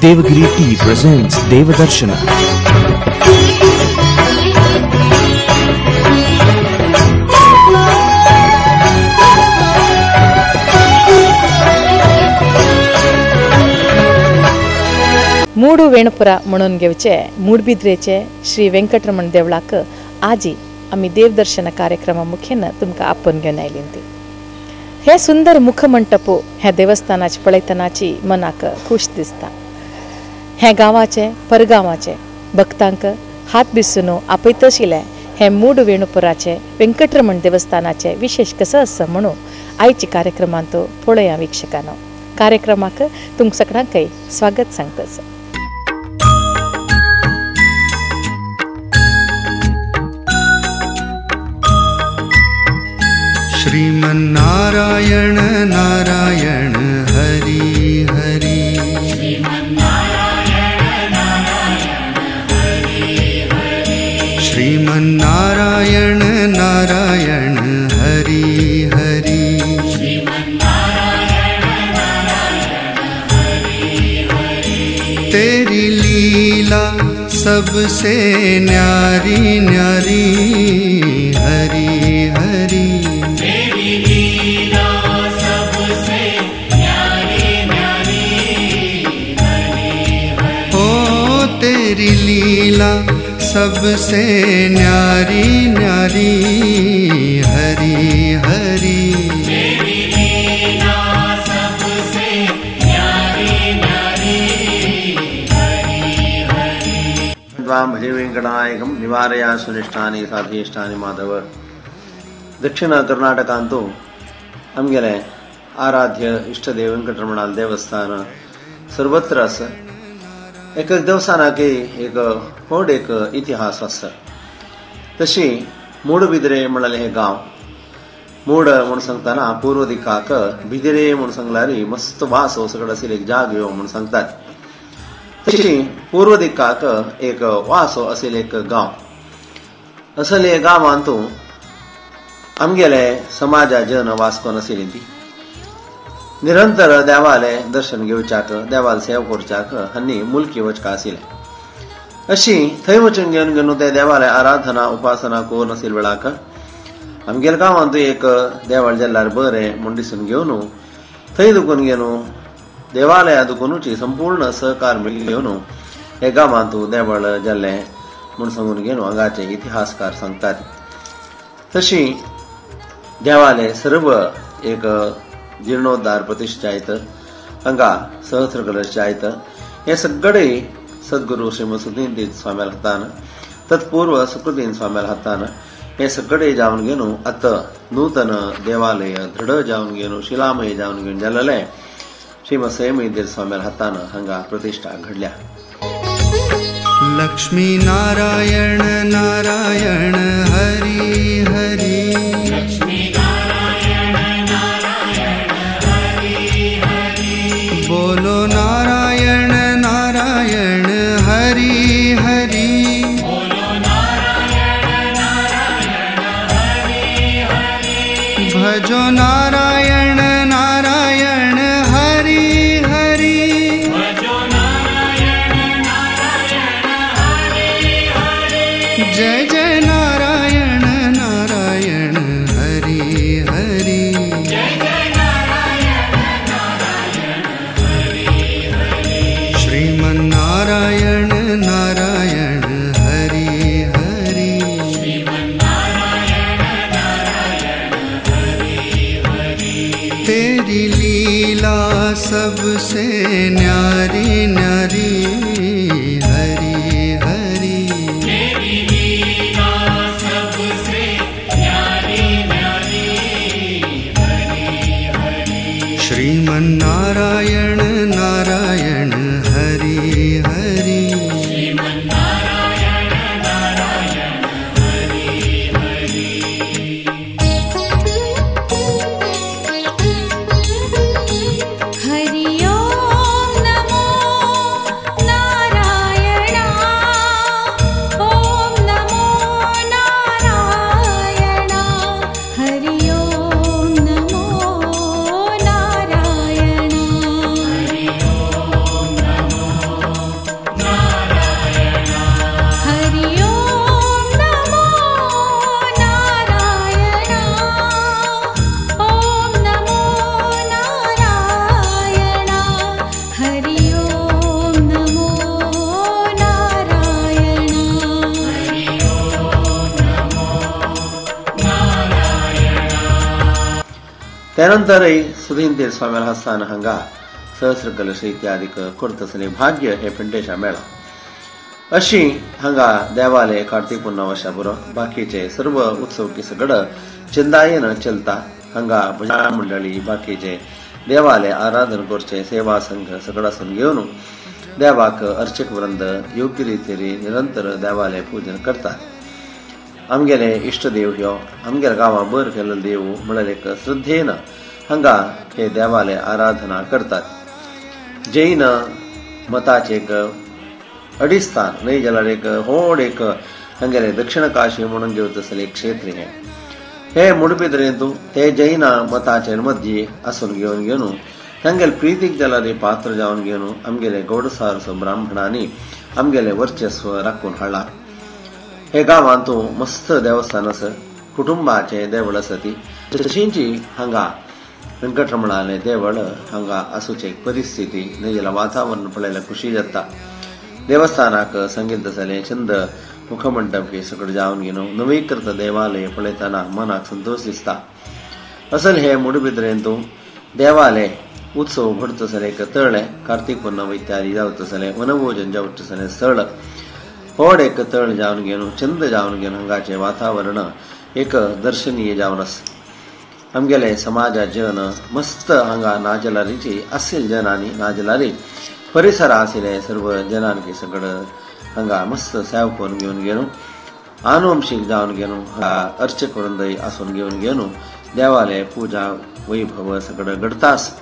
Devagiri Tea presents Devadarshana. Moodu Venupura म्हणून घेवचे मूडबिद्रेचे श्री वेंकटरमण देवळाक आजी आमी देवदर्शन कार्यक्रमा मुखेन तुमकां आपोवन घेवन आयलीं ती. हे सुंदर मुखमंटप ह्या देवस्थानाचे पळयतनाची मनाक खूश दिसता. हे गांवाचे परगांवाचे भक्तांक हात बिसून आपयतशिले हे मूड वेणुपुराचे वेंकटरमण देवस्थानाचे विशेष कसं आसा म्हणून आयच्या कार्यक्रमांत पळया वीक्षकांनो. कार्यक्रमाक तुमकां सगळ्यांकय स्वागत सांगता. श्रीमन्नारायण नारायण हरि हरि. श्रीमन्नारायण नारायण हरि हरि. श्रीमन्नारायण नारायण हरि हरि. श्रीमन्नारायण नारायण हरि हरि. तेरी लीला सबसे न्यारी न्यारी हरि हरि. तेरी लीला सबसे न्यारी न्यारी हरि हरि. तेरी लीला सबसे न्यारी न्यारी हरि हरि. त्वां भजे वेंकटनायकं निवारया सुनिष्ठानि साधयिष्ठानि माधव. दक्षिण कर्नाटकांतु आमगेले आराध्य इष्टदेव वेंकटरमणाल देवस्थान सर्वत्र आसा. एक देवस्थानाक एक व्हड एक इतिहास आसा. तशी मूडबिद्रे म्हळ्यार हे गांव मूड म्हूण सांगतना पूर्व दिकाक बिद्रे म्हूण सांगल्यार मस्त वास सगळो आशिल्लो एक जाग यो म्हूण सांगतात. तशी पूर्व दिकाक एक वास आशिल्लो एक गांव. असले गांवांत आमगेले समाजा जन वास करून आशिल्ली ती निरंतर देवाले दर्शन घेवच्याक देवाल सेवा करच्याक हांणी मुलकी वचका आशिल्ले. अशी थंय वचून घेवन घेवन ते देवाले आराधना उपासना करून आशिल्ल्या वेळाक आमगेल्या गांवांत एक देवाळ जाल्यार बरें म्हूण दिसून घेवन थंय दुखून घेवन देवालया दुखुनूची संपूर्ण सहकार घेवन हे गांवांत देवळ जाल्लें म्हूण सांगून घेवन हांगाचे इतिहासकार सांगतात. तशी देवाले सर्व एक जीर्णोद्धार प्रतिष्ठायत हांगा सहस्र कलश आयत हे सगळे सद्गुरू श्रीमद सुधीन स्वाम्याल हातान तत्पूर्व सुकृतीन स्वाम्याल हातान हे सगळे जावन घेवन आतां नूतन देवालय दृढ जावन घेवन शिलामय जावन घेवन जालेले श्रीमद सयमयदेव स्वाम्याल हातान हांगा प्रतिष्ठा घडल्या. लक्ष्मी नारायण नारायण हरी हरी. लक्ष्मी नारायण नारायण हरी हरी. बोलो नारायण नारायण हरी हरी. बोलो नारायण नारायण हरी हरी. भजो नारायण नारायण हरी हरी. भजो नारायण नारायण हरी हरी. जय जय नारायण नारायण हरी हरी. जय जय नारायण नारायण हरी हरी. श्रीमन्नारायण नारायण हरी हरी. श्रीमन्नारायण नारायण हरी हरी. तेरी लीला सबसे न्यारी न्यारी हरी हरी. तेरी लीला सबसे न्यारी न्यारी हरी हरी. श्रीमन्नारायण नारायण हरी हरी. त्यानंतरय सुधीन स्वामी हस्तान हांगा सहस्र कलश इत्यादी करतसले भाग्य हे पेंटेशा मेळा. अशी हांगा देवालय कार्तिक पुन्नवाशा पुरो बाकीचे सर्व उत्सव की सगळं चिंदायेन चलता. हांगा भजन मंडळी बाकीचे देवालय आराधन करचे सेवा संघ सगळं आसून घेवन देवाक अर्चक वृंद योग्य रितीन निरंतर देवालय पूजन करतात. आमगेले इश्टदेव ह्यो आमगेल्या गांवां बर केल्लो देव म्हणल्यार एक श्रद्धेन हांगा हे देवालय आराधना करतात. जैन मताचे एक अडिस्थान न्हय जाल्यार एक व्हड एक हांगेले दक्षिण काशी म्हणून घेवचो आसलें एक क्षेत्र हें. हे मुडबिद्रेंतू ते जैन मताचे मध्य आसून घेवन घेवन तांगेले प्रितीक जाल्यार पात्र जावन घेवन आमगेले गौडसारस ब्राह्मणांनी आमगेले वर्चस्व राखून हाडलां. हे गांवांत मस्त देवस्थान आसा, कुटुंबाचें देवळ आसा ती तशींच हांगा वेंकटरमणालें देवळ हांगा आसूची एक परिस्थिती न्हय जाल्यार वातावरण पळयल्यार खुशी जाता. देवस्थानाक संगीत जालें छंद मुखमंडप हे सगळें जावन घेवन नवीकृत देवालय पळयतना मनाक संतोष दिसता. असल हे मुडबिद्रेंतू देवालय उत्सव घडतो जालें एक तळें कार्तिक पुन्नम इत्यादी जावचो जालें वनभोजन जावचो जालें स्थळ व्हड एक तळ जावन घेवन चंद जावन घेवन हांगाचें वातावरण एक दर्शनीय जावन आसा. आमगेले समाजा जन मस्त हांगा नाजलारीची आशिल्ले जनांनी नाजलारी परिसर आशिल्ले सर्व जनांकी सगळं हांगा मस्त सेव करून घेवन घेवन आनुवंशीक जावन घेवन अर्चक वृंदय आसून घेवन घेवन देवालय पूजा वैभव सगळं घडतास.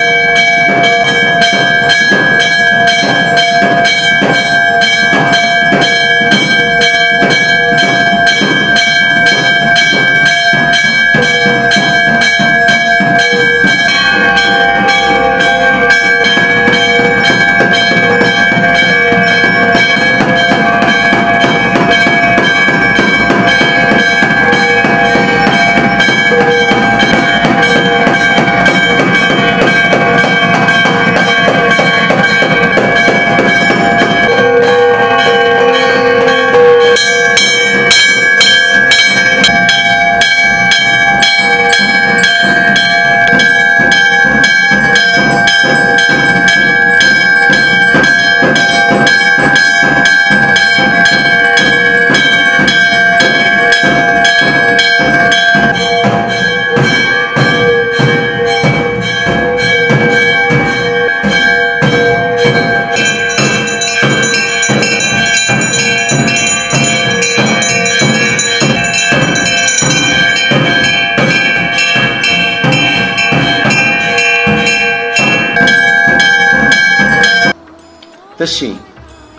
तशी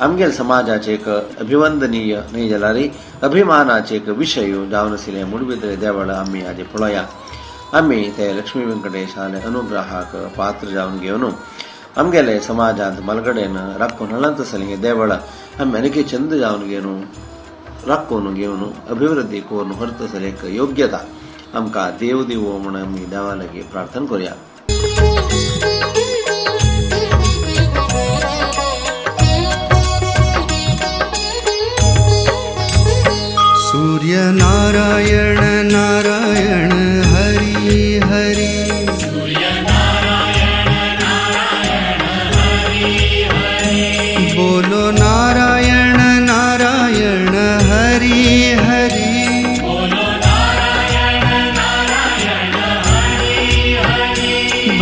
आमगेल समाजाचे एक अभिवंदनीय न्हय जाल्यार अभिमानाचे एक विशय जावन आशिल्लें मुडबिद्रे देवळ आमी आजी पळोवया. आमी ते लक्ष्मी वेंकटेशाले अनुग्रहाक पात्र जावन घेवन आमगेले समाजांत मलगडेन राखून हाडलां तसलें हें देवळ आमी आनीक छंद जावन घेवन राखून घेवन अभिवृद्धी करून व्हरतसले एक योग्यता आमकां देव दिवो म्हूण आमी देवा लागीं प्रार्थना करुया. सूर्य नारायण नारायण हरि हरि. सूर्य नारायण नारायण हरि हरि. बोलो नारायण नारायण हरि हरि. बोलो नारायण नारायण हरि हरि.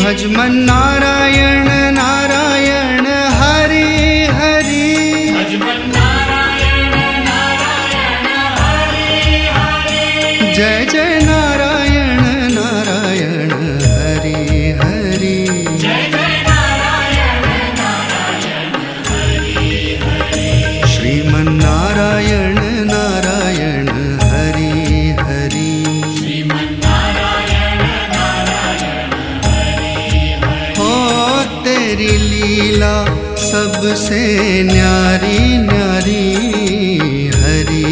भजमन नारायण नारायण हरि हरि. भजमन नारायण नारायण हरि हरि. जय जय नारायण नारायण हरि हरि. जय जय नारायण नारायण हरि हरि. श्रीमन नारायण नारायण हरि हरि. श्रीमन नारायण नारायण हरि हरि. हो तेरी लीला सबसे न्यारी न्यारी हरि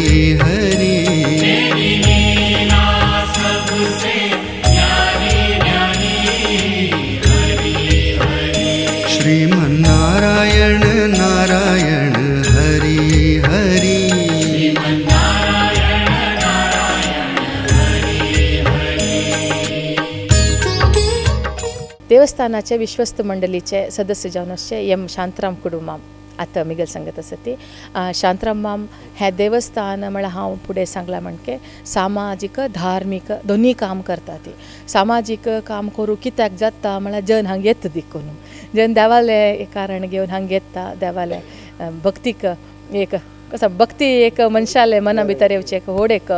हरि. तेरी लीला सबसे न्यारी न्यारी हरि हरि. श्रीमन नारायण नारायण हरि हरि. श्रीमन नारायण नारायण हरि हरि. देवस्थानाचे विश्वस्त मंडळीचे सदस्य जावन आसचे एम शांतराम कुडुमाम आतां मिगल सांगत आसा ती. शांतराम माम हें देवस्थान म्हळ्यार हांव फुडें सांगलां म्हणके सामाजीक धार्मीक दोनूय काम करता ती. सामाजीक काम करूं कित्याक जाता म्हळ्यार जन हांगा येता देखून जन देवालें कारण घेवन हांगा येता, देवालें भक्तीक एक कसो भक्ती एक मनशाले मना भितर येवचें एक व्हड एक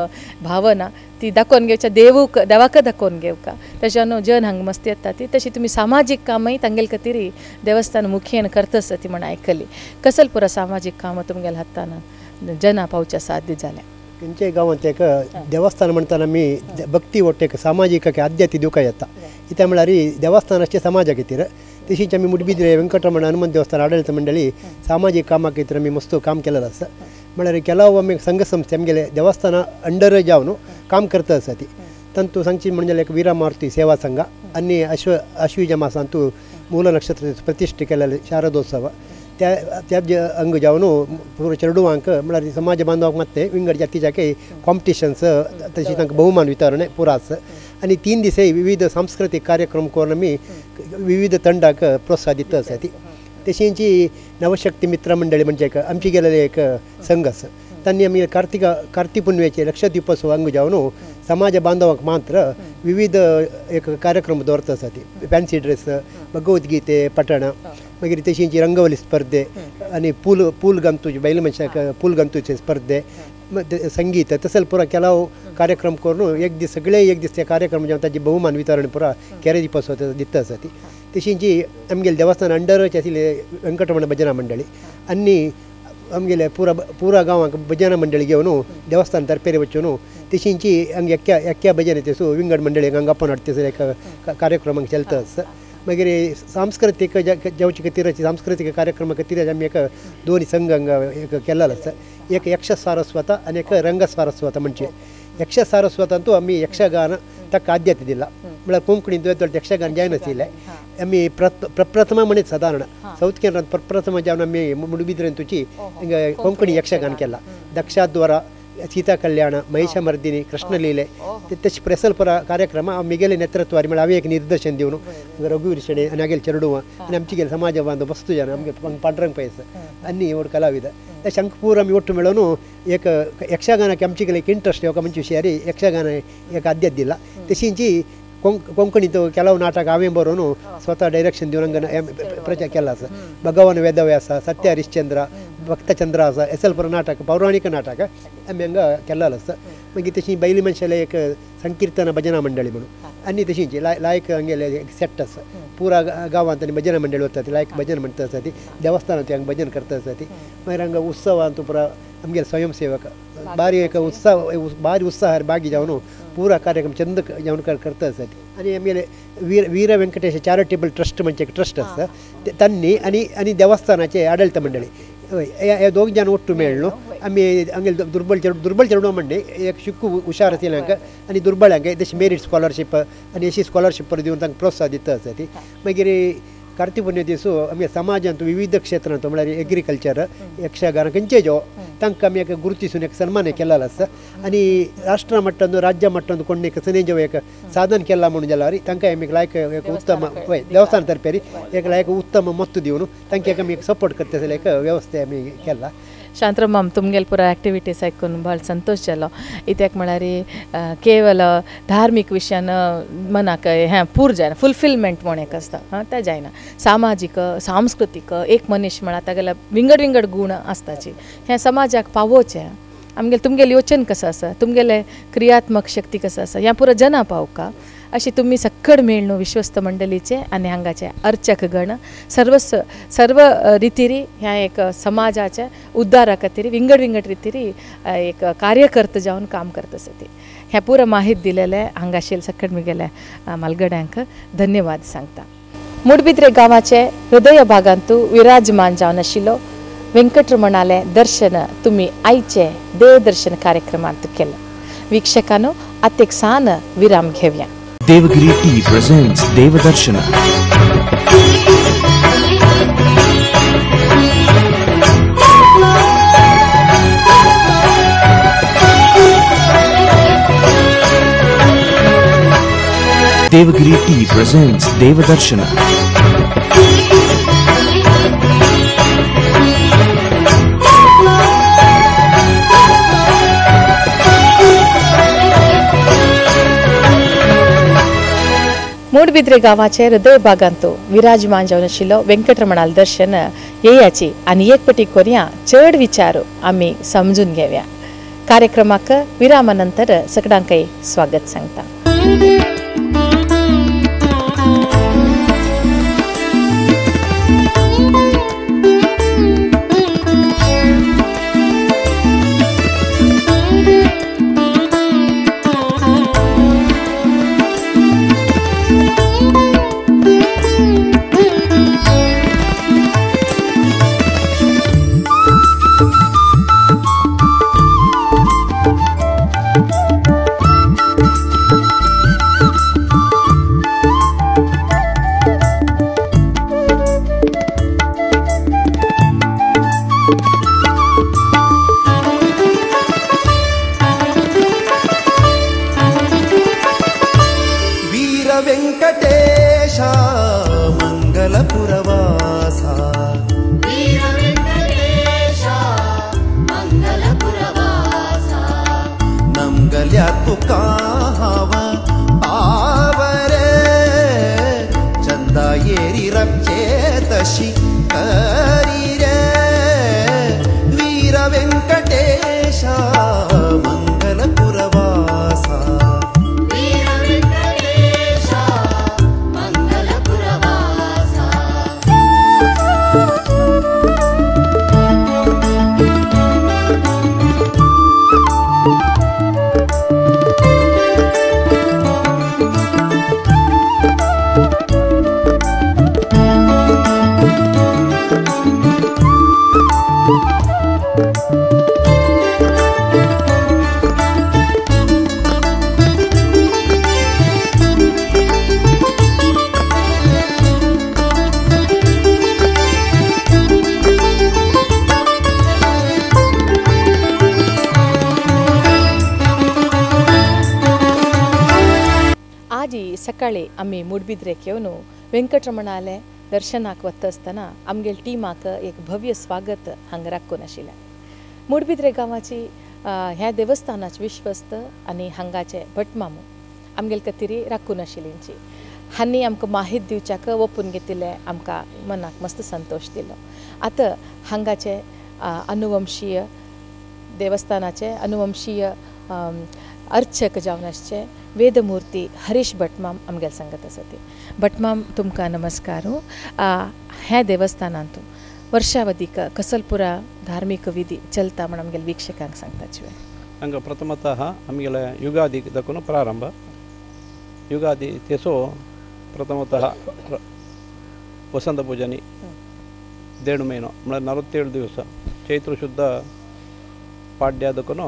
भावना ती दाखोवन घेवच्या देवूक देवाक दाखोवन घेवका तशें न्हू जन हांगा मस्ती येता ती. तशी तुमी सामाजीक कामय तांगेले खातीर देवस्थान मुखेन करता आसा ती म्हण आयकली. कसल पुरो सामाजीक काम तुमगेल्या हातान जना पावच्या साध्य जालें? खंयच्याय गांवांत एक देवस्थान म्हणटाना आमी भक्ती वट्ट एक सामाजीक आद्यती दिवंक येता. कित्याक म्हळ्यार देवस्थानाचे समाजा खातीर तशीच आमी मुडबिद्रे वेंकटरमण हनुमान देवस्थान आडळीत मंडळी सामाजीक कामां खातीर आमी मस्त काम केलेलें आसा. म्हळ्यार ಕೆಲವು आमी संघ संस्थे आमगेले देवस्थाना अंडर जावन काम करता आसा ती. तांतू सांगची म्हणजे एक वीरमारुती सेवा संघ आनी अश्विज मासांतू मूल नक्षत्र प्रतिष्ठे केलेले शारदोत्सव त्या त्या अंग जावन पुरो चेडवांक म्हळ्यार समाज बांधवांक मात्ते विंगड जातीच्या कॉम्पिटिशन्स तशी तांकां बहुमान वितरण पुरो आसा. आनी 3 दिसय विविध सांस्कृतीक कार्यक्रम करून आमी विविध तंडाक प्रोत्साहन दिता आसा ती. तशींची नवशक्ती मित्र मंडळी म्हणजे एक आमची गेलेले एक संघ आसा तांणी आमी कार्तिक पुनवेचे लक्षद्वीपोत्सव अंग जावन समाज बांधवांक मात्र विविध एक कार्यक्रम दवरता आसा ती. फॅन्सी ड्रेस, भगवद्गीते पठण, मागीर तशींची रंगवली स्पर्धे आनी पूल पूल गंतूचे बैल मनशाक पूल गंतूचे स्पर्धे, संगीत तसले पुरो ಕೆಲವು कार्यक्रम करून एक दीस सगळे एक दीस ते कार्यक्रम जावन ताजे बहुमान वितरण पुरो केरे दीपोत्सव दिता आसा ती. तशींची आमगेले देवस्थान अंडरच आशिल्ले वेंकटरमण भजना मंडळी आनी आमगेले पुरा पुरा गांवांक भजना मंडळी घेवन देवस्थान तर्फेर वचून तशींची हांगा एक्या एक्या भजन येता विंगड मंडळी हांगा आपोवन हाडटा एक कार्यक्रमांक चलता आसा. मागीर सांस्कृतीक जेवचे खातीर सांस्कृतीक कार्यक्रमा खातीर आमी एक दोन संघ हांगा एक केलेलो आसा. एक यक्ष सारस्वत आनी एक रंग सारस्वत. म्हणजे यक्ष सारस्वतांतू आमी यक्षगान ताका आद्यते दिला. म्हळ्यार कोंकणींत यक्षगान जायनाशिल्लें आमी प्रप्रथम म्हणीत सादारण सावथ केनरांत प्रप्रथम जावन आमी मुडबिद्रेंतूची कोंकणी यक्षगान केला. दक्षाद्वारा, सीता कल्याण, महिषमर्दिनी, कृष्णलीले तशें प्रेसलपुरा कार्यक्रम हांव मिगेले नेतृत्वार म्हळ्यार हांवें एक निर्देशन दिवन रघुवीर शेणे आनी हागेले चेडुवां आनी आमचे गेले समाज बांधव वस्तू जाण आमगे पांडुरंग पैस आनी व्हड कलाविद तशें आमकां पूर आमी ಒಟ್ಟು मेळोवन एक यक्षगानाक आमचे गेले एक इंट्रस्ट येवका म्हणजे विशयारी यक्षगान एक आद्यत दिला. तशींची कोंकणीत ಕೆಲವು नाटक हांवें बरोवन स्वता डायरेक्शन दिवन हांगा प्रचार केला आसा. भगवान वेदव्यास, सत्य हरिश्चंद्र, भक्तचंद्र आसा एसलपुरा नाटक पौराणीक नाटक आमी हांगा केल्लेलो आसा. मागीर तशी बैली मनशाले एक संकीर्तन भजना मंडळी म्हणून आनी तशींची लायक हांगेले एक सेट आसा. पुरा गांवांत आनी भजन मंडळी वता ती लायक भजन म्हणटा आसा ती देवस्थानांत हांगा भजन करता आसा ती. मागीर हांगा उत्सवांत पुरा आमगेले स्वयंसेवक बारी एक उत्साह बारी उत्साहार बागी जावन पुरा कार्यक्रम चंद जावन करता आसा ती. आनी आमगेले वीर वेंकटेश चॅरिटेबल ट्रस्ट म्हणजे एक ट्रस्ट आसा तांणी आनी आनी देवस्थानाचे आडळीत मंडळी हे दोग जाण ಒಟ್ಟು मेळ्ळो आमी हांगेले दुर्बळ दुर्बळ चेडवां म्हणजे एक शिकू हुशार आशिल्ल्यांक आनी दुर्बळ्यांक तशी मेरीट स्कॉलरशीप आनी अशी स्कॉलरशीप दिवन तांकां प्रोत्साहन दिता आसा ती. मागीर कार्तिक पुण्य दिसू आमगे समाजांत विविध क्षेत्रांत म्हळ्यार एग्रीकल्चर, यक्षगान खंयचे जो तांकां आमी एक गुरुतीसून एक सन्मान केलेलो आसा. आनी राष्ट्र मट्टांत राज्य मट्टांत कोण एक सनेजो एक साधन केला म्हणून जाल्यार तांकां आमी लायक एक उत्तम देवस्थान तर्फेरी एक लायक उत्तम मत्त दिवन तांकां आमी एक सपोर्ट करता जाल्यार एक व्यवस्था आमी केला. शांतराम तुमगेले पुरा एक्टिविटीज आयकून भाळ संतोष जालो. कित्याक म्हळ्यार केवल धार्मीक विशयान मनाक हें पूर जायना, फुलफिलमेंट म्हण एक आसता हां तें जायना. सामाजीक सांस्कृतीक एक मनीस म्हळ्यार तागेले विंगड विंगड गूण आसताची हें समाजाक पावोवचें. आमगेलें तुमगेलें योचन कसो आसा, तुमगेलें क्रियात्मक शक्ती कसो आसा ह्या पुरो जना पावका अशी तुमी सक्कड मेळ्ळू विश्वस्त मंडळीचे आनी हांगाचे अर्चक गण सर्व सर्व रितीरी ह्या एक समाजाच्या उद्धारा खातीर विंगड विंगड रितीरी एक कार्यकर्त जावन काम करता आसा ती. हें पुरो माहिती दिलेलें हांगाशील सक्कड मिगेले मालगड्यांक धन्यवाद सांगता. मुडबिद्रे गांवाचे हृदय भागांतू विराजमान जावन आशिल्लो वेंकटरमणालें दर्शन तुमी आयचे देवदर्शन कार्यक्रमांत केलें. वीक्षकांनो आतां एक सान विराम घेवया. Devagiri Tea presents Devadarshana. Devagiri Tea presents Devadarshana. Moodbidri गांवाचे हृदय भागांत विराजमान जावन आशिल्लो वेंकटरमणाल दर्शन येयाची आनी एक पटी कोरया चड विचार आमी समजून घेवया. कार्यक्रमाक विरामानंतर सगळ्यांकय स्वागत सांगता. सकाळी आमी मूडबिद्रेक येवन वेंकटरमणाले दर्शनाक वता आसतना आमगेले टिमाक एक भव्य स्वागत हांगा राखून आशिल्लें. मूडबिद्रे गांवाची ह्या देवस्थानाचे विश्वस्त आनी हांगाचे भटमामू आमगेले खातीर राखून आशिल्लींची हांणी आमकां माहित दिवच्याक ओपून घेतिल्लें आमकां मनाक मस्त संतोश दिलो. आतां हांगाचे अनुवंशीय देवस्थानाचे अनुवंशीय अर्चक जावन आसचे वेदमूर्ती हरीश भटमाम आमगेले सांगत आसा. ती भटमाम तुमकां नमस्कार. ह्या देवस्थानांत वर्षावधीक कसलपुरा धार्मिक विधी चलता म्हण आमगेले वीक्षकांक सांगता. हांगा प्रथमतः आमगेले युगादी दाखोवन प्रारंभ युगादी तेसो प्रथमतः वसंत पूजनी 1.5 महिनो म्हळ्यार 47 दिवस चैत्र शुद्ध पाड्या दाखोवन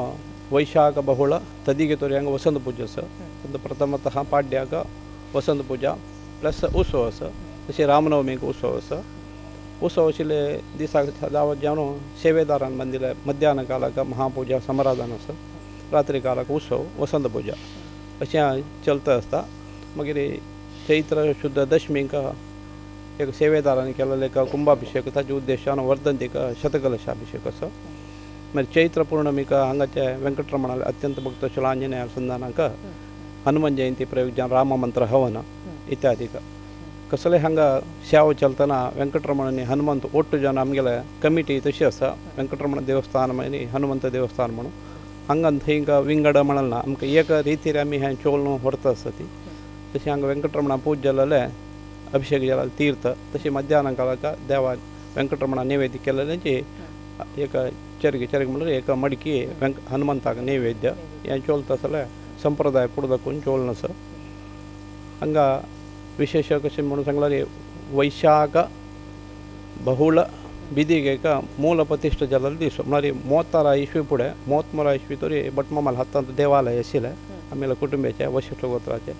वैशाख बहुळ तदिगे तोरी हांगा वसंत पूजा आसा. प्रथमतः पाड्याक वसंत पूजा प्लस उत्सव आसा. तशें रामनवमीक उत्सव आसा. उत्सव आशिल्ले दिसाक दावत जावन सेवेदारान बांदिल्ले मध्यान कालाक महापूजा समाराधन आसा, रात्री कालाक उत्सव वसंत पूजा अशें चलता आसता. मागीर चैत्र शुद्ध दशमीक एक सेवेदारान केल्लो एक कुंभाभिशेक ताजे उद्देशान वर्धंतीक शतकलशाभिशेक आसा. मागीर चैत्र पौर्णमीक हांगाचे वेंकटरमणाले अत्यंत भक्त आंजनेय अनुसंधानाक हनुमान जयंती प्रयोजन राममंत्र हवन इत्यादी कसले हांगा सेवा चलतना वेंकटरमण आनी हनुमंत ओट्टू जावन आमगेले कमिटी तशी आसा. वेंकटरमण देवस्थान आनी हनुमंत देवस्थान म्हणून हांगा थंय विंगड म्हणल ना, आमकां एक रितीर आमी हें चोलन व्हरता आसता ती. तशें हांगा वेंकटरमणा पूज जालें अभिशेक जालें तीर्थ तशें मध्यान काळाक देवा वेंकटरमणा नैवेद्य केल्ल्याची एक चरगी चरगी म्हणल्यार एक मडकी हनुमंताक नैवेद्य हें चोलता आसल्यार संप्रदाय पुढे दाखोवन चोलन आसा. हांगा विशेष कशें म्हणून सांगल्यार वैशाख बहुळ बिदीक एक मूल प्रतिश्ठ जाल्लो दीस म्हळ्यार 36 इसवी फुडें 33 इसवी तरी भटमामाल हातांत देवालय आशिल्लें आमगेल्या कुटुंबाचे वशिष्ठ गोत्राचे.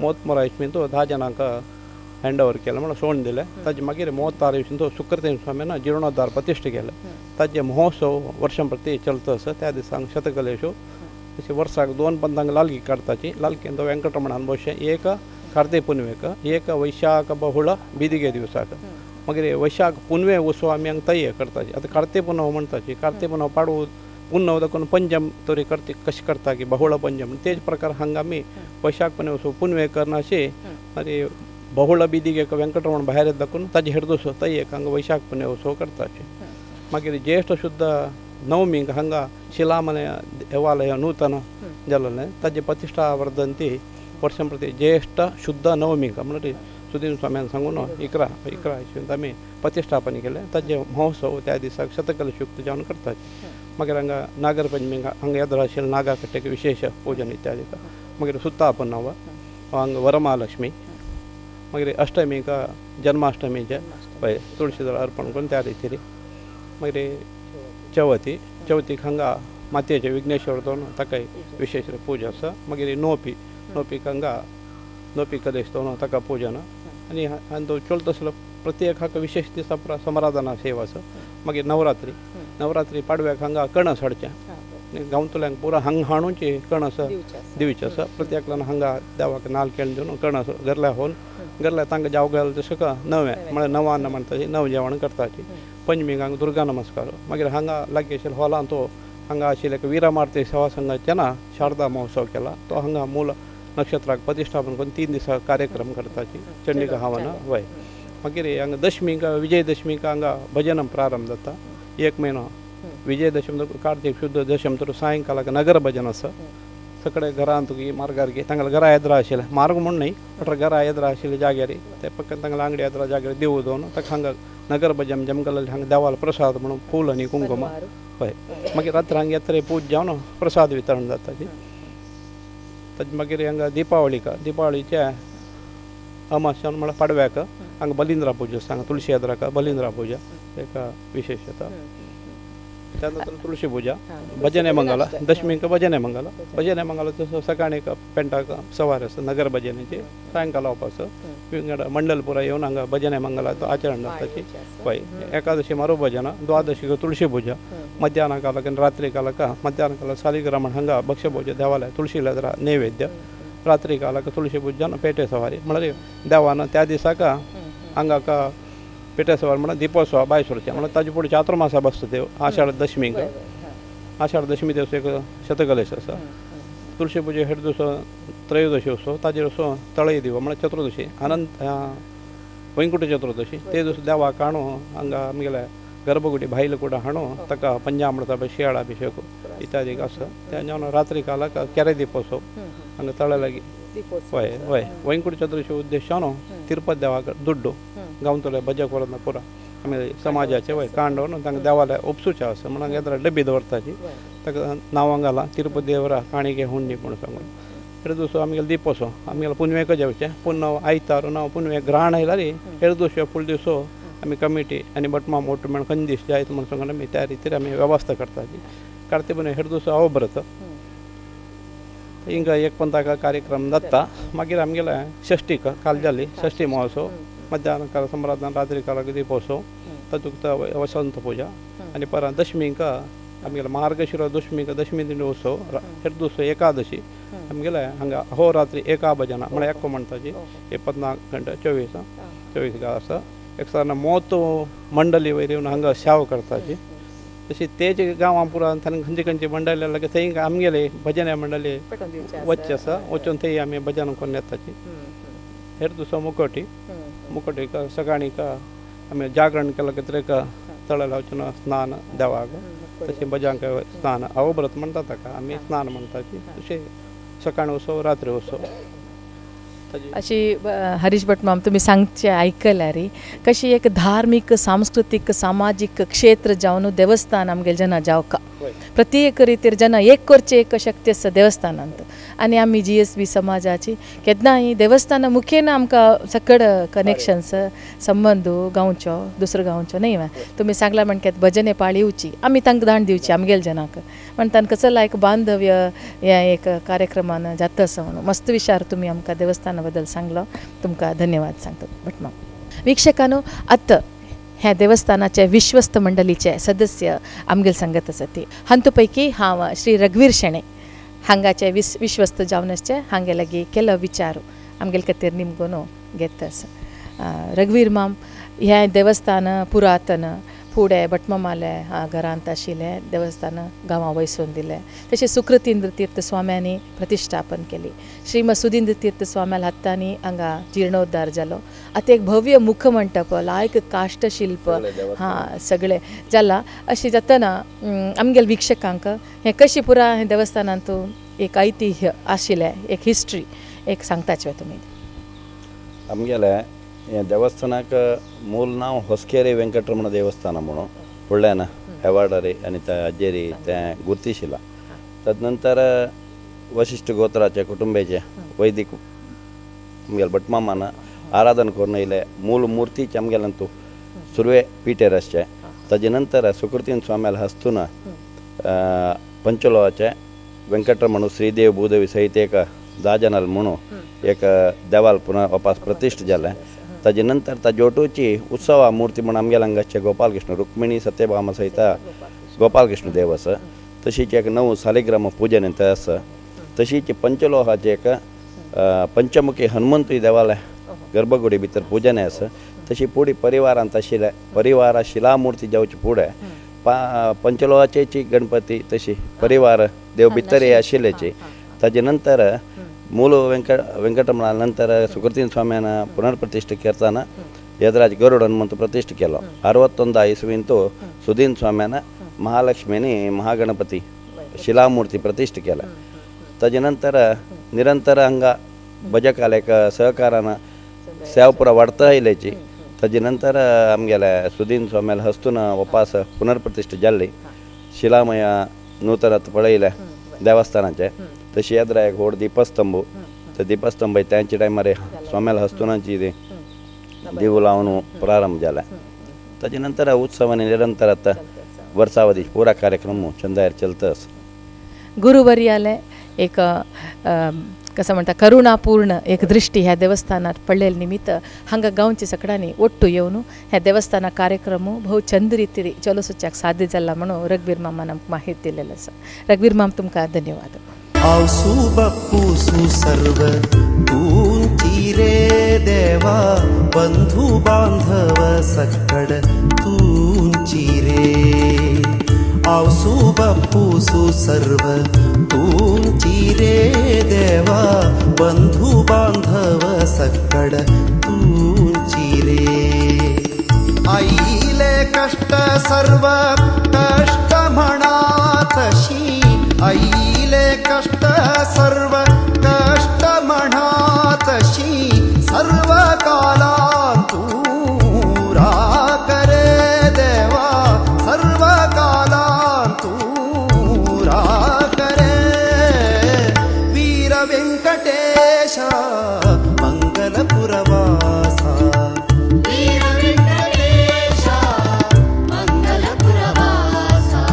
33 इसवींत 10 जाणांक हँड ओवर केलें म्हणल्यार सोडून दिलें. ताजे मागीर 36 इसवींत सुक्रतेन स्वामीन जिर्णोद्धार प्रतिश्ठ केलें. ताजे महोत्सव वर्षां प्रती चलता आसा. त्या दिसांक शतकलेशो अशें वर्साक 2 पंथांक लालकी काडताची. लालकेन तो वेंकटरमणान बशें एक कार्तिक पुनवेक एक वैशाख बहुळ बिदिगे दिवसाक. मागीर वैशाख पुनवे उत्सव आमी हांगा तयार करताची. आतां कार्तिक पुनव म्हणटाची कार्तिक पुनव पाडू पुनव दाखोवन पंचम तरी करती कशें करता की बहुळ पंचम तेच प्रकार हांगा आमी वैशाख पुनव उत्सव पुनवे करनाशी मागीर बहुळ बिदीक एक वेंकटरमण भायर दाखून ताजे हेडदोस तय एक हांगा वैशाख पुण्य उत्सव करताचे. मागीर ज्येष्ठ शुद्ध नवमीक हांगा शिलामय देवालय नूतन जाल्लें ताजे प्रतिश्ठा वर्धंती वर्षां प्रति ज्येष्ठ शुद्ध नवमीक म्हणल्यार सुदीन स्वाम्यान सांगून 11 11 इसवींत आमी प्रतिष्ठापन केलें. ताजे महोत्सव त्या दिसाक शतकलशयुक्त जावन करतात. मागीर हांगा नागरपंचमीक हांगा येद्रा आशिल्ले नागाकट्टेक विशेष पूजन इत्यादी. मागीर सुत्तापन हांगा वरमालक्ष्मी. मागीर अष्टमीक जन्माष्टमीचे पळय तुळशी दळ अर्पण करून त्या रितीन. मागीर चवथी चवथीक हांगा मातयेचे विघ्नेश्वर दवरून ताकाय विशेष पूजा आसा. मागीर नोपी नोपीक हांगा नोपी कलेश दवरून ताका पूजन आनी आनी चलता आसलो प्रत्येकाक विशेष दिसा समराधना सेवा आसा. मागीर नवरात्री नवरात्री पाडव्याक हांगा कणस हाडचें आनी गांवतल्यांक पुरा हांगा हाडूनची कणस दिवचें आसा. प्रत्येकल्यान हांगा देवाक नाल केळी दिवन कणस घरल्या होवन घरल्या तांकां जाव घाल तशें नवें म्हळ्यार नवान्न म्हणटाची नव जेवण करताची. पंचमीक हांगा दुर्गा नमस्कार. मागीर हांगा लागीं आशिल्ल्या हॉलांत तो हांगा आशिल्ल्या एक वीरमार्ती सेवा संघाचे ना शारदा महोत्सव केला तो हांगा मूल नक्षत्राक प्रतिष्ठापन करून 3 दिसा कार्यक्रम करताची चंडिका हवन वय. मागीर हांगा दशमीक विजयदशमीक हांगा भजन प्रारंभ जाता. 1 म्हयनो विजयदशमी कार्तिक शुद्ध दशम तर सायंकालाक नगर भजन आसा. सगळे घरांत मार्गार तांगेले घरा येद्रा आशिल्लें मार्ग म्हूण न्हय बट घरा येद्रा आशिल्ले जाग्यार ते फक्त तांगेले आंगडी येद्रा जाग्यार देवूळ दवरून ताका हांगा नगर भजन जमगल हांगा देवाल प्रसाद म्हणून फूल आनी कुंकुम हय. मागीर रात्री हांगा येतरे पूज जावन प्रसाद वितरण जाता. ताजे मागीर हांगा दिपावळीक दिपावळीच्या अमावस्या म्हळ्यार पाडव्याक हांगा बलिंद्रा पूजा आसा. हांगा तुळशी येद्राक बलिंद्रा पूजा एक विशेष येता. त्यानंतर तुळशी पूजा भजने मंगल दशमीक भजने मंगल भजने मंगल सकाळी पेंटाक सवार आसा नगर भजनेची सायंकाळ वचपाचो विंगड मंडलपुरा येवन हांगा भजने मंगलाचो आचरण जाताची हय. एकादशी मारू भजन द्वादशीक तुळशी पूजा मध्यान कालाक आनी रात्री कालाक मध्यान कालाक सालिग्रामण हांगा भक्ष्यभोज देवालय तुळशी लेदरा नैवेद्य रात्री कालाक तुळशी पूजन पेटे सवारी म्हळ्यार देवान त्या दिसाक हांगा पेटे सवार म्हणल्यार दीपोत्सव बाय सोडचें म्हणल्यार ताजे फुडें चातुर्मासा बसता देव आषाढ दशमीक आषाढ दशमी दिवस एक शतकलेश आसा. तुळशी पुजे हेड दिवस त्रयोदशी उत्सव ताजेर असो तळय दिवो म्हळ्यार चतुर्दशी अनंत वैंकुट चतुर्दशी ते दिवस देवाक हाणू हांगा आमगेल्या गर्भगुडी भायल ಕೂಡ हाणू ताका पंचामृत शियाळाभिषेक इत्यादी आसा. त्या रात्री कालाक केरे दीपोत्सव हांगा तळ्या लागीं हय हय. वैंकुट चतुर्दशी उद्देशान तिरुपती देवाक दुड्डू गांवतले भजक व्हरना पुरा आमी समाजाचे वय कांडोवन तांकां देवालय उपसूचें आसा म्हणून येद्रा डबी दवरताची ताका नांवां घालां तिरुपती देवरा काणिके हुंडी म्हणून सांगून. हेड दिवस आमगेलो दीपोत्सव आमगेलो पुनवेक जेवचें पुनव आयतार नव पुनवेक ग्रहण आयल्यार हेड दिवस फुडले दिवस आमी कमिटी आनी भटमाम मोटो म्हण खंय दीस जायत म्हणून सांगून आमी त्या रितीर आमी वेवस्था करताची. कार्तिक पुनवे हेड दिवस अवब्रत हिंगा एक पंताक कार्यक्रम जाता. मागीर आमगेले षष्टीक काल जाली षष्टी महोत्सव मध्यान काल सम्राधान रात्री कालाक दीपोत्सव तातूंत वसंत पूजा आनी परत दशमीक आमगेले मार्गशिर दशमीक दशमी दिंडी उत्सव हेड दिवस एकादशी आमगेले हांगा अहोरात्री एका भजना म्हळ्यार एक्को म्हणटाची 24 घंटे 24 आसा. एक सारना मोत मंडळी वयर येवन हांगा सेवा करताची. तशी तेज गांवां पुरान खंयचे खंयचे मंडळी लागीं थंय आमगेले भजन मंडळी वच्चें आसा वचून थंय आमी भजन करून येताची. हेर दिवसा मुकोटी मुकोटीक सकाळीक आमी जागरण केलें कितें तळ्यार वचून स्नान देवाक तशें भजांक स्नान अवब्रत म्हणटा ताका आमी स्नान म्हणटाची. तशें सकाळी उत्सव रात्री उत्सव. अशी हरीश भटमाम तुमी सांगचे आयकल्यार कशी एक धार्मीक सांस्कृतीक सामाजीक क्षेत्र जावन देवस्थान आमगेले जना जावका प्रत्येक रितीर जना एक करचे एक शक्ती आसा देवस्थानांत. आनी आमी GSB समाजाची केन्नाय देवस्थाना मुखेन आमकां सकड कनेक्शन्स संबंद गांवचो दुसरो गांवचो न्हय. तुमी सांगला म्हणक्यात भजने पाळी येवची आमी तांकां दाण दिवची आमगेले जनाक म्हण तांकां चला एक बांधव्य ह्या एक कार्यक्रमान जाता आसा म्हणून मस्त विचार तुमी आमकां देवस्थाना बद्दल सांगलो तुमकां धन्यवाद सांगता भटमाम. वीक्षकांनो आतां ह्या देवस्थानाचे विश्वस्त मंडळीचे सदस्य आमगेले सांगत आसा ती हांतू पैकी हांव श्री रघुवीर शेणे हांगाचे विश्वस्त जावन आसचे हांगे लागीं केलो विचार आमगेले खातीर निमगोनो घेत आसा. रघुवीर माम हें देवस्थान पुरातन फुडें भटमामाले घरांत आशिल्लें देवस्थान गांवां वयसून दिलें. तशें सुकृतींद्र तीर्थ स्वाम्यांनी प्रतिश्ठापन केली. श्रीमद सुदींद्र तीर्थ स्वाम्याल हातांनी हांगा जिर्णोद्धार जालो. आतां एक भव्य मुखमंटप लायक काष्टशिल्प हां सगळें जाला. अशें जातना आमगेले वीक्षकांक हें कशें पुरा हें देवस्थानांतू एक ऐतिह्य आशिल्लें, एक हिस्ट्री एक सांगताचे तुमी. आमगेले हे देवस्थानाक मूल नांव होस्केरे वेंकटरमण देवस्थान म्हणून फुडल्यान हेवाडरी आनी त्या अज्जेरी तें गुर्तिशिला. तदनंतर वशिष्ठ गोत्राचे कुटुंबेचे वैदिक आमगेले भटमामान आराधन करून येयले. मूल मूर्तीचे आमगेल्यान सुरवे पीठेर आसचे. ताजे नंतर सुकृतीन स्वाम्याल हस्तून पंचलोहाचे वेंकटरमण श्रीदेव भूदेवी सहित एक दाजनाल म्हणून एक देवाल पुनः वापस प्रतिष्ठ जालें. ताजे नंतर ताजे ओटूची उत्सवा मूर्ती म्हूण आमगेल्या हांगाचे गोपालकृष्ण रुक्मिणी सत्यभामा सहित गोपालकृष्ण देव आसा. तशीच एक नव सालिग्राम पूजन थंय आसा. तशीच पंचलोहाचे एक पंचमुखी हनुमंतूय देवालय गर्भगुडी भितर पूजन आसा. तशी फुडें परिवारांत आशिल्ले परिवार शिलामूर्ती जावचे फुडें पंचलोहाचेची गणपती तशी परिवार देव भितर आशिल्ल्याची. ताजे नंतर मूल वेंकटरमणा नंतर सुकृतीन स्वाम्यान पुनर्प्रतिष्ठा करताना यदराज गरुड हनुमंत प्रतिष्ठा केलो. 61 इसवींतू सुदीन स्वाम्यान महालक्ष्मीनी महागणपती शिलामूर्ती प्रतिष्ठा केला. ताजे नंतर निरंतर हांगा भजकालेक सहकारान सेवा पुरा वाडता आयल्याची. ताजे नंतर आमगेले सुदीन स्वाम्याल हस्तून वपास पुनर्प्रतिष्ठा जाल्ली. शिलामय नूतन पळयलें देवस्थानाचे. तशी यात्रा एक व्हड दीपस्तंभ, ते दीपस्तंभ त्यांच्या टायमार स्वाम्याल हस्तुनाची दिवो लावन प्रारंभ जाला. ताजे नंतर उत्सवानी निरंतर आता वर्सावधी पुरा कार्यक्रम चंदायर चलता आसा. गुरुवर्याले एक कसं म्हणटा करुणापूर्ण एक दृष्टी ह्या देवस्थानार पडलेले निमित्त हांगा गांवचे सगळ्यांनी ಒಟ್ಟು येवन ह्या देवस्थाना कार्यक्रम भोव चंद रितीन चलोसुच्याक साध्य जाला म्हणून रघुवीर मामान आमकां माहिती दिलेली आसा. रघुवीर माम तुमकां धन्यवाद. आवसू बापूसू सर्व तुमची रे देवा बंधू बांधव सकड तुमची रे. आवसू बापूसू सर्व तुमची रे देवा बंधू बांधव सकड तुमची रे. आईले कष्ट सर्व कष्ट म्हणा तशी आईले कष्ट सर्व कष्ट म्हणा तशी सर्व कालांतू करे देवा सर्व कालांतू करे. वीर वेंकटेश मंगलपुरवासा वीर वेंकटेश मंगलपुरवासा.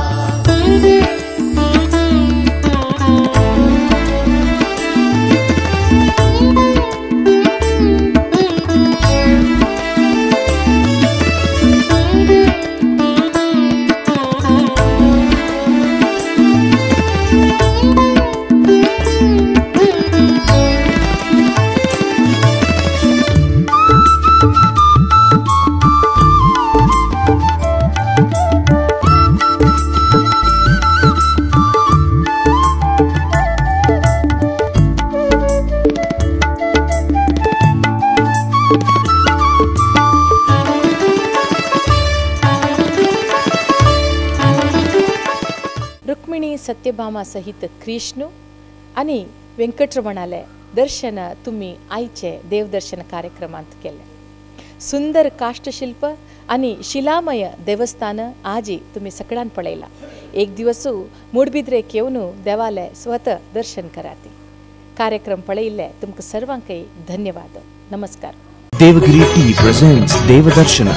सत्यभामा सहित कृष्ण आनी वेंकटरमणाले दर्शन तुम्ही आयचे देवदर्शन कार्यक्रमांत केले. सुंदर काष्टशिल्प आनी शिलामय देवस्थान आजी तुम्ही सगळ्यान पळयला. एक दिवस मूडबिद्रेक येवन देवाले स्वतः दर्शन कराती. कार्यक्रम पळयिल्ले तुमकां सर्वांकय धन्यवाद. नमस्कार. Devagiri tea presents Devadarshana.